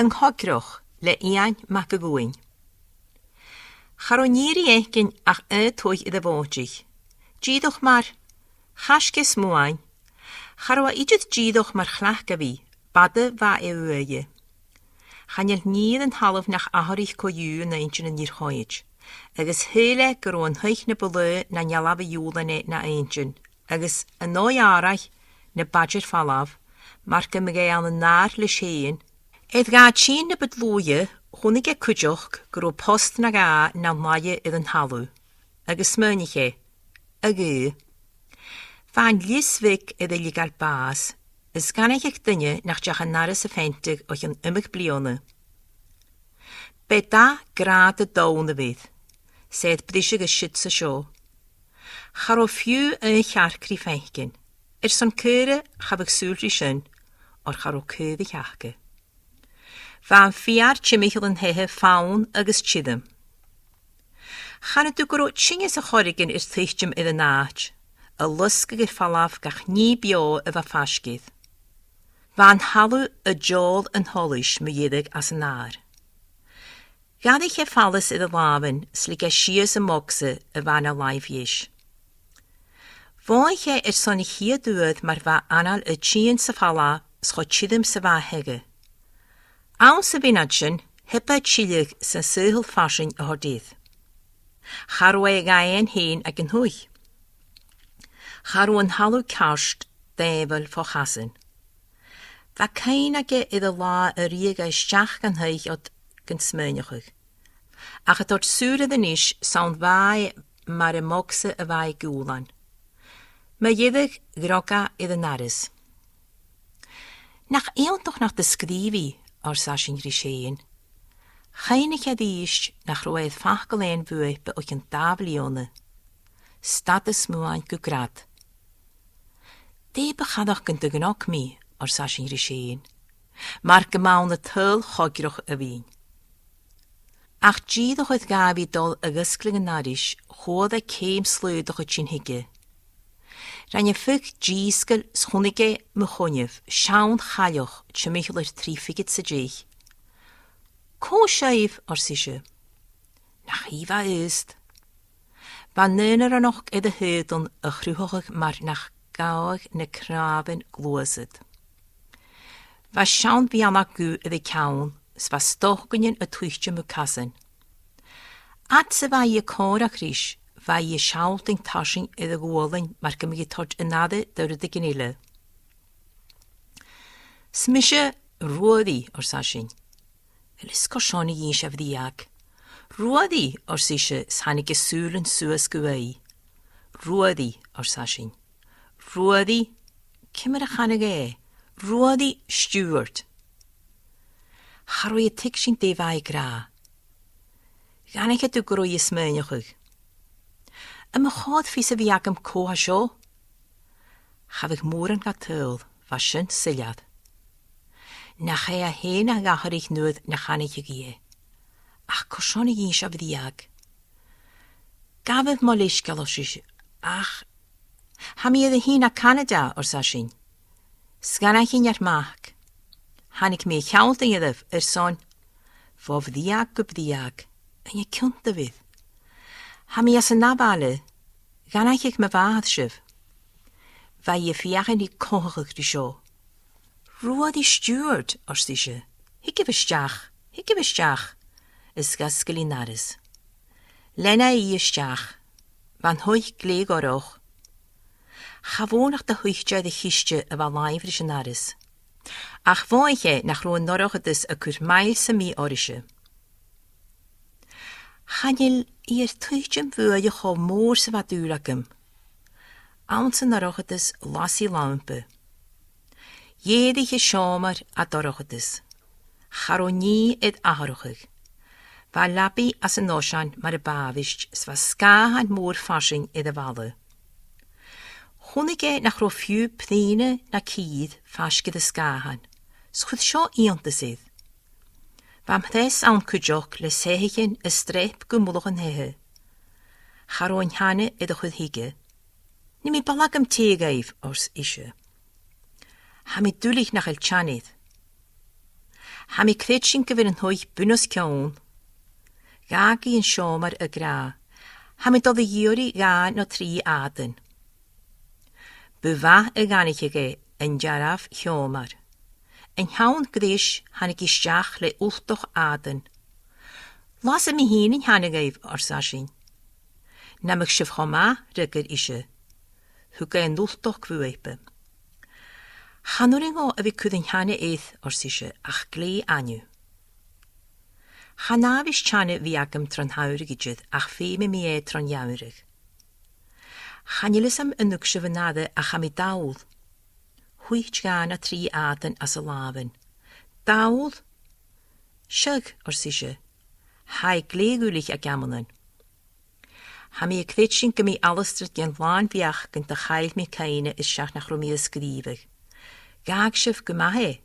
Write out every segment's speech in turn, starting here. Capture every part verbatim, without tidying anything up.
An Coigreach le Iain Mac a' Ghobhainn. Cha robh an nighean ri fhaicinn ach aon taigh air a' bhòtadh. Dìreach mar, chaisg e a smuain. Cha robh e idir dìreach mar chleachd a bhith, bàta bha e uaithe. Chan eil nighean air an talamh nach atharraich co-dhiù an inntinn an fhìor choimhead, agus shaoil e gun robh an taigh na bu laighe na an dealbh a ghiùlain e na inntinn, agus an dòigh àraidh na b' fhaide air falbh, mar gum biodh e ann an adhar leis fhèin. Air dhà tighinn na bu dlùithe, chunnaic e cuideachd gun robh post no dhà nan laighe air an talamh, agus smaoinich e, a Dhia. Bha an lios bheag air a leigeil bàs, is dh'aithnicheadh duine nach deach an doras a pheantadh o chionn iomadh bliadhna. B' e dath grànda donn a bh' air, 's e air briseadh a bha siud 's an seo. Cha robh fiù 's aon chearc ri faicinn. Airson caora cha bhiodh sùil ri sin, oir cha robh caoraich aca. Bha am feur timcheall an taighe fann agus tioram. Chanadh tu gun robh tinneas a' choreigin air tuiteam air an àite, a' losgadh air falbh gach nì beò a bha faisg air. Bha an talamh a' deòl an t-solais mu dheireadh às an adhar. Dh'fhairich e fallas air a làmhan 's leig e sìos am bogsa a bha na làimh dheis. Mhothaich e airson a' chiad uair mar bha anail a' tighinn sa phalais 's cho tioram 's a bha e aige. Anns a' mhionaid sin, theab e tilleadh 's an saoghal farsaing a thoirt air. Cha robh e a dh'aindeoin fhèin aig an taigh. Cha robh an talamh ceart dàimheil fo chasan. Bha cuimhne aige air an là a ruitheadh e a-steach dhan taigh ud gun smaoineachadh. Ach a' toirt sùil air a-nis 's ann bha e mar am bogsa a bha e a' giùlan. Mu dheireadh ghnog e air an doras. Nach iongantach nach do sgrìobh i, ars esan ris fhèin. Chuimhnich e a-rithist nach robh e air facal fhèin bhuaipe o chionn dà bhliadhna. Stad a smuain gu grad. Dè bu chòir gun do ghnog mi, ars esan ris fhèin, mar gum b' ann an t-saoghal choigreach a bhithinn. Ach dìreach air dhà mhìos a dhol a dh'fhosgladh an dorais, chuala e ceum slaodach a' tighinn thuige. Rinn e fiodh dìsgeil 's chunnaic e mu choinneamh seann chailleach timcheall air trì fichead 's a deich. Cò sibh? ars ise. Nach i a bha aosta. Bha an aonaranachd air a h-aodann a chruthachadh mar nach gabhadh na cnàmhan gluasad. Bha seann bheannachd dhubh air a ceann, 's bha stocainnean a' tuiteam mu casan. Fhad 's a bha i a' còmhradh ris, bha i a' sealltainn tarsainn air a ghualainn mar gum biodh i a' toirt an aire do rudeigin eile. 'S mise Ruairidh, ars esan. Uill, is carson a dh'inns e bhrìgh? Ruairidh, ars ise, 's thàinig a sùilean suas gu aghaidh. Ruairidh, ars esan. Ruairidh, ciamar a chanadh e? Ruairidh Stiùbhart. Cha robh i a' tuigsinn dè bha e ag ràdh. Dh'aithnich e gun robh i a' smaoineachadh. Am bu chòir fios a bhith agam cò tha seo? Cha bhiodh mòran ga tadhal, bha sin soilleir. Nach e e fhèin a dh'atharraich nuair nach aithnicheadh i e. Ach carson a dh'inns e bhrìgh? Gabhaibh mo leisgeul, ars ise, ach tha mi air a thighinn à Canada, ars esan. 'S dh'aithnich i ur mac. Thàinig mi a shealltainn oirbh airson, bho bhrìgh gu brìgh, an e cionta a bh' oirbh? Tha mi às an ath bhaile, dh'aithnicheadh mo mhàthair sibh. Bha i a' feuchainn ri coitheachadh ri seo. Ruairidh Stiùbhart, ars ise. Thigibh a-steach, thigibh a-steach. Is dh'fhosgail i an doras. Lean e i a-steach. Bha an taigh glè dhorch. Cha mhòr nach do thuit e air a' chiste a bha làimh ris an doras. Ach mhothaich e nach robh an dorchadas a' cur maill sam bith oirrese. Chan eil i air tuiteam bhuaithe cho mòr 's a bha dùil agam. Anns an dorchadas las i lampa. Dh'èirich an seòmar à dorchadas. Cha robh nì air atharrachadh. Bha leabaidh às an oisean mar a b' àbhaist, 's bha sgàthan mòr farsaing air a' bhalla. Chunnaic e nach robh fiù prìne no cìr faisg air an sgàthan, 's chuir seo iongantas air. Bha am preas ann cuideachd le soitheichean a' streap gu mullach an taighe. Cha robh an teine air a chur thuige. Nì mi balla agam tì dhuibh, ars ise. Tha mi duilich nach eil teine air. Tha mi a' creidsinn gu bheil an taigh bun-os-cionn. Dh'fhàg i an seòmar ag ràdh, "Tha mi a' dol a dh'iarraidh dhà no trì àdan." Bu mhath a dh'aithnicheadh e an dearbh sheòmar. An ceann greis thàinig i a-steach le ultach àdan. "Lasaidh mi fhìn an teine dhuibh," ars esan. "Nam biodh sibh cho math," fhreagair ise. Thug e an ultach bhuaipe. "Chan urrainn dhomh a bhith a' cur an teine air," ars ise, "ach glè ainneamh." "Chan àbhaist teine a bhith agam tron t-samhradh idir, ach feumaidh mi e tron gheamhradh." "Chan eil fhios agam an tug sibh an aire, ach tha mi dall." Thuit dhà no trì àdan às a làmhan. "Dall?" "Seadh," ars ise. "Tha e glè ghuilich aig amannan." "Tha mi a' creidsinn gum bi Alasdair den làn-bheachd gun do chaill mi cuimhne is seach nach robh mi air sgrìobhadh. Dh'fhàg sibh gu math e."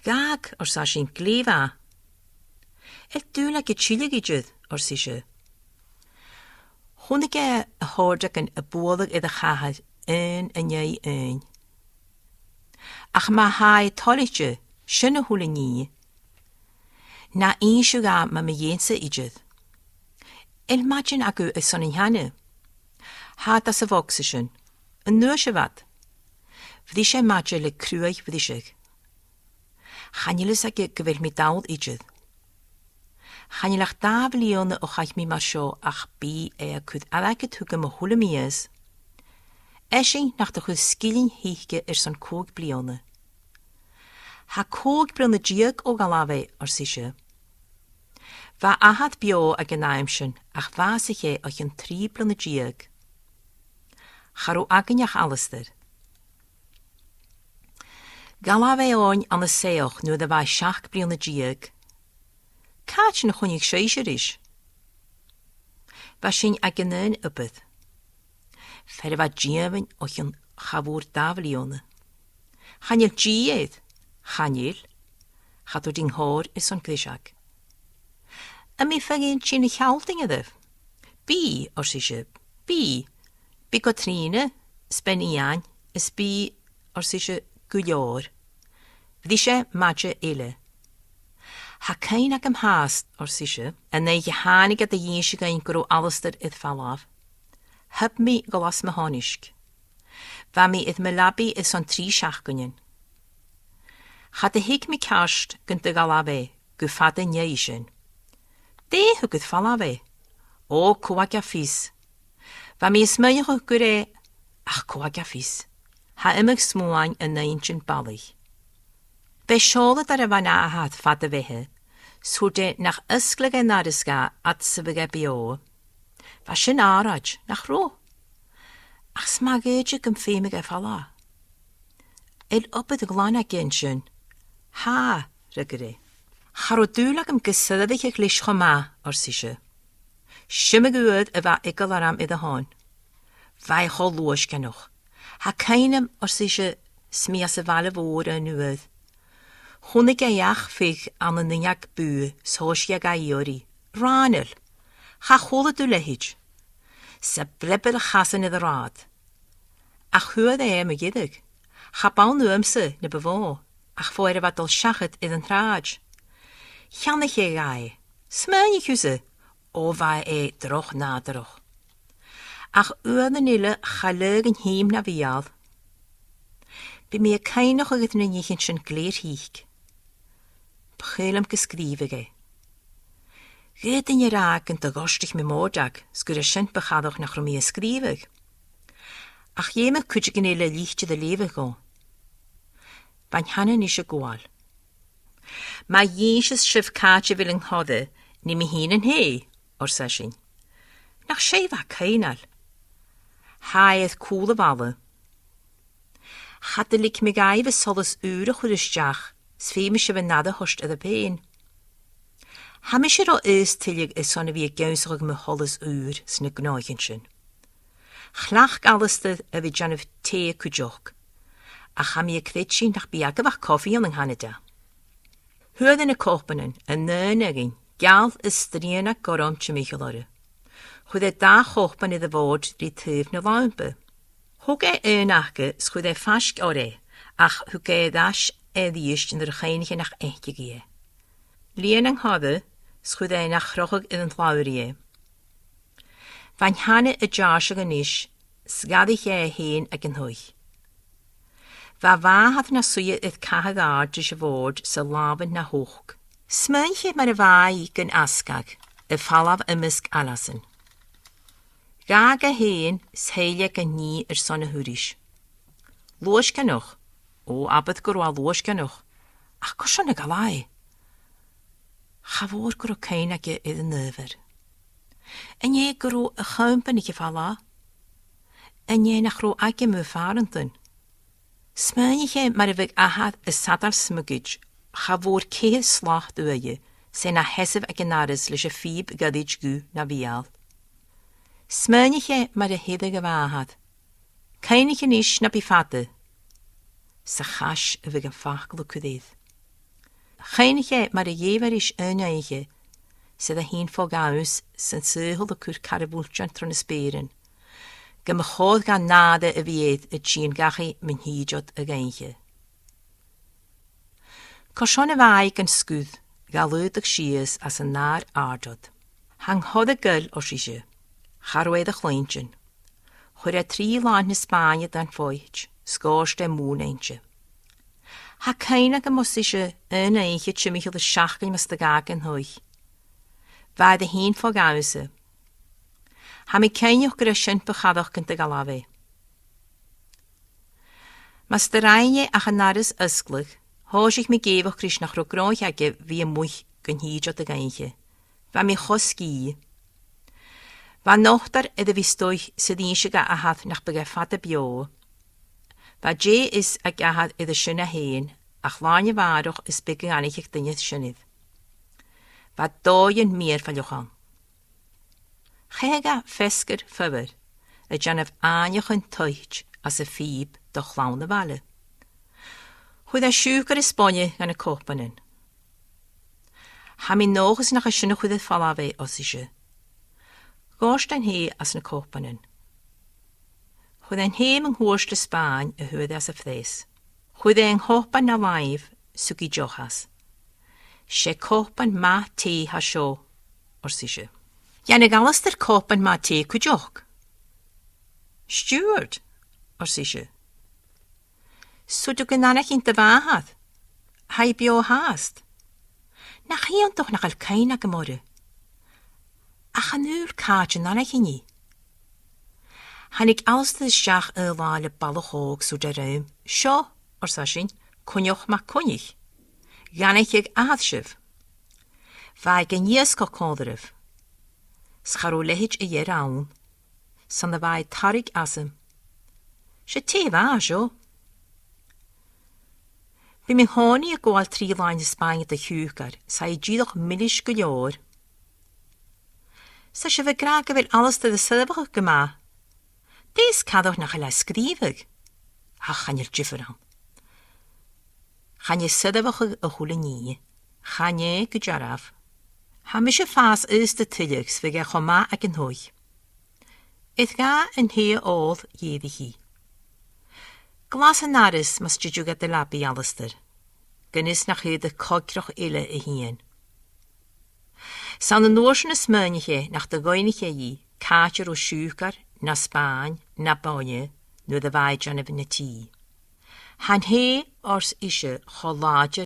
"Dh'fhàg," ars esan, "glè mhath." "A bheil dùil agad tilleadh idir?" ars ise. Chunnaic e a h-òrdagan a' bualadh air a' chathair, aon an dèidh aon. "Ach ma tha e toilichte, sin a h-uile nì, na innis thu dha ma, ma dhèan sibh idir." "A bheil maidean agaibh airson an teine?" "Tha iad anns a' bhogsa sin." "An uair sin," bhris e maide le cruaidh bhriseadh. "Chan eil fhios aige gu bheil mi dall idir. Chan eil ach dà bhliadhna o chaidh mi mar seo, ach bidh e a' cur airgead thugam a h-uile mìos. Esan nach do chuir sgillinn thuice airson còig bliadhna." "Tha còig bliadhna deug o dh'fhalbh e," ars ise. "Bha athair beò aig an àm sin, ach bhàsaich e o chionn trì bliadhna deug. Cha robh againn ach Alasdair. Dh'fhalbh e oirnn ann an soitheach nuair a bha e seachd bliadhna deug. Càit an do choinnich sibhse ris?" "Bha sinn aig an aon obair. Fear a bha a' dìomhain o chionn cha mhòr dà bhliadhna." "Chan eil dìth air?" "Chan eil. Cha toir duine còir airson greiseag." "Am bi feadhainn a' tighinn a shealltainn oirbh?" "Bidh," ars ise, "bidh. Bidh Catrìona, is bean Iain, is bidh," ars ise, "gu leòr." Bhris e maide eile. "Tha cuimhne agam fhathast," ars ise, "an oidhche a thàinig iad a dh'innse dhuinn gun robh Alasdair air falbh. Theab mi a dhol às mo shoineasg. Bha mi air mo leabaidh airson trì seachdainean. Cha do thuig mi ceart gun do dh'fhalbh e gu fada an dèidh sin." "Dè thug air falbh e?" "O, cò aig a tha fios. Bha mi a' smaoineachadh gur e, ach cò aig a tha fios. Tha iomadh smuain an inntinn balaich. B' e seòladar a bh' ann an athair fad a bheatha, 's thuirt e nach fhosgladh e an doras dha fhad 's a bhiodh e beò. Bha sin àraid, nach robh? Ach 's mathaid gum feumadh e falbh." "A bheil obair ghlan aige an sin?" "Tha," fhreagair e. "Cha robh dùil agam gun soirbhicheadh leis cho math," ars ise. "Seo an uair a bha eagal orm air a shon. Bha e cho luaisgeanach. Tha cuimhn' agam," ars ise, "'s mi às a' bhaile mhòr aon uair. Chunnaic e each bheag ann an uinneag bùth, 's thòisich e ga iarraidh. Raghnaill, cha chuala tu leithid. 'S e breabail a chasan air an rathad. Ach fhuair e e mu dheireadh. Cha b' ann uamsa na bu mhotha, ach fear a bha a' dol seachad air an t-sràid. Cheannaich e dha e. Smaoinich thusa, o bha e droch nàdarrach. Ach uairean eile cha leig an t-ìm na bheul. Bidh mi a' cuimhneachadh air na nithean sin glè thric. Bu chaomh leam gun sgrìobhadh e. Dh'fhaodadh duine ràdh gun do ghortaich mi m' òrdag, 's gur e sin bu chorrach nach robh mi a' sgrìobhadh. Ach dh'fheumadh cuideigin eile litir a leughadh dhomh. Bha an teine a-nis a' gabhail. Ma dh'innseas sibh càit a bheil an coire, nì mi fhìn an tè, ars esan. Nach 's e a bha cuimhneil. Tha e air cùl a' bhaile. Cha do leig mi dhaibh an solas ùr a chur a-steach, 's feumaidh sibh an aire a thoirt oirbh fhèin. Tha mise ro aosta tuilleadh airson a bhith ag ionnsachadh mu sholas ùr 's na gnothaichean sin. Chleachd Alasdair a bhith a' dèanamh tè cuideachd, ach tha mi a' creidsinn nach bi agaibh ach cofaidh ann an Canada. Fhuair e na cupannan, an aon againn, geal is srianach gorm timcheall oirre. Chuir e dà chupan air a' bhòrd ri taobh na lampa. Thog e aon aca 's chuir e faisg oirre e, ach thug e air ais e a-rithist nuair a chuimhnich e nach fhaiceadh i e. Lìon an coire, 's chuir e na chrochadh air an t-slabhraidh e. Bha an teine a' deàrrsadh a-nis, 's dh'fhairich e e fhèin aig an taigh. Bha a mhàthair na suidhe air cathair àrd ris a' bhòrd 's a làmhan na h-uchd. Smaoinich e mar a bha i gun fhosgladh, a' falbh am measg aileasan. Dh'fhàg e fhèin 's thill e gun nì airson a thurais. Luasganach. Ò, abair gun robh e luasganach. Ach carson a dh'fhalbh e? Cha mhòr gun robh cuimhne aige air an adhbhar. An e gun robh a chompanaich a' falbh? An e nach robh aige mu phàrantan? Smaoinich e mar a bhiodh athair a' sadail smiogaid, cha mhòr ceithir slat uaithe, 's e na sheasamh aig an doras leis a' phìob ghoirid dhubh na bheul. Smaoinich e mar a theireadh a mhàthair, "Cuimhnich a-nis na bi fada," 's a' chais a bhiodh am facal a' cur air. Chuimhnich e mar a dh'èigh e ris aon oidhche, 's a' tighinn fo dh'amas 's an saoghal a' cur cara mhuiltein tro na speuran, gum bu chòir dha nàire a bhith air a' tighinn dhachaigh mun tìde a dh'oidhche. Carson a bha i gun sgur, ga lùdach sìos às an adhar àrd ud? Tha an coire goil, ars ise. Cha robh e air a chluinntinn. Chuir e trì làithean na Spàinne dhan phoit, 's dhòirt e mùn innte. Tha cuimhne agam, ars ise, aon oidhche timcheall air seachdain mus do dh'fhàg e an taigh. Bha e air a thighinn fo dh'amas e. Tha mi cinnteach gur e sin bu chòir gun do dh'fhalbh e. Mus do rinn e ach an doras fhosgladh, thòisich mi ag èigheach ris nach robh gnothach aige bhith a-muigh gun tìde a dh'oidhche. Bha mi cho sgìth. Bha an dotair air a bhith a-staigh 's air innse dha athair nach biodh e fada beò. Bha dè-fhios aig athair air a sin fhèin, ach làrna-mhàireach is beag a dh'aithnicheadh duine sin air. Bha dòighean mìorbhaileach ann. Chaidh e gu feasgar foghar, a' dèanamh àithneachan toit às a' phìob do chlann a' bhaile. Chuir e siùcar is bainne dha na copanan. Tha mi an dòchas nach e sin a chuir air falbh e, ars ise. Dhòirt e an tì às na copanan. Chuir e an tì mun cuairt le spàin a fhuair e às a' phreas. Chuir e an copan na làimh 's thug i deoch às. 'S e copan math tì a tha seo, ars ise. Dhèanadh Alasdair copan math tì cuideachd. Stiùbhart, ars ise. 'S urrainn dhut a dhèanamh, a mhàthair. Tha i beò fhathast. Nach iongantach nach eil cuimhne agam oirre. Ach chan eil càit an aithnichinn i. Thàinig Alasdair a-steach aon latha le balach òg 's thuirt e rium, "Seo," ars esan, "Coinneach MacCoinnich. Dh'aithnicheadh athair sibh. Bha e gun iasgach còmhla ribh. 'S cha robh leithid a dh'fhear ann. 'S ann a bha e a' tarraing asam. 'S e tè mhath a tha seo." Bha mi an-còmhnaidh a' gabhail trì làithean na Spàinne de shiùcar, 's tha i dìreach milis gu leòr. 'S tha sibh ag ràdh gu bheil Alasdair a' soirbheachadh gu math. Dè as coireach nach eil e a' sgrìobhadh? Ach chan eil diofar ann. Chan e soirbheachadh a h-uile nì. Chan e gu dearbh. Tha mise a' fàs aosta tuilleadh 's bhiodh e cho math aig an taigh. Air dha an tì òl dh'èirich i. Glas an doras mus tèid thu dhan leabaidh, Alasdair. Gun fhios nach fhaodadh coigreach eile a thighinn. 'S ann an uair sin a smaoinich e nach do dh'fhaighnich e dhi càit an robh siùcar, no spàin, no bainne, nuair a bha i a' dèanamh na tì. Tha an tì, ars ise, cho làidir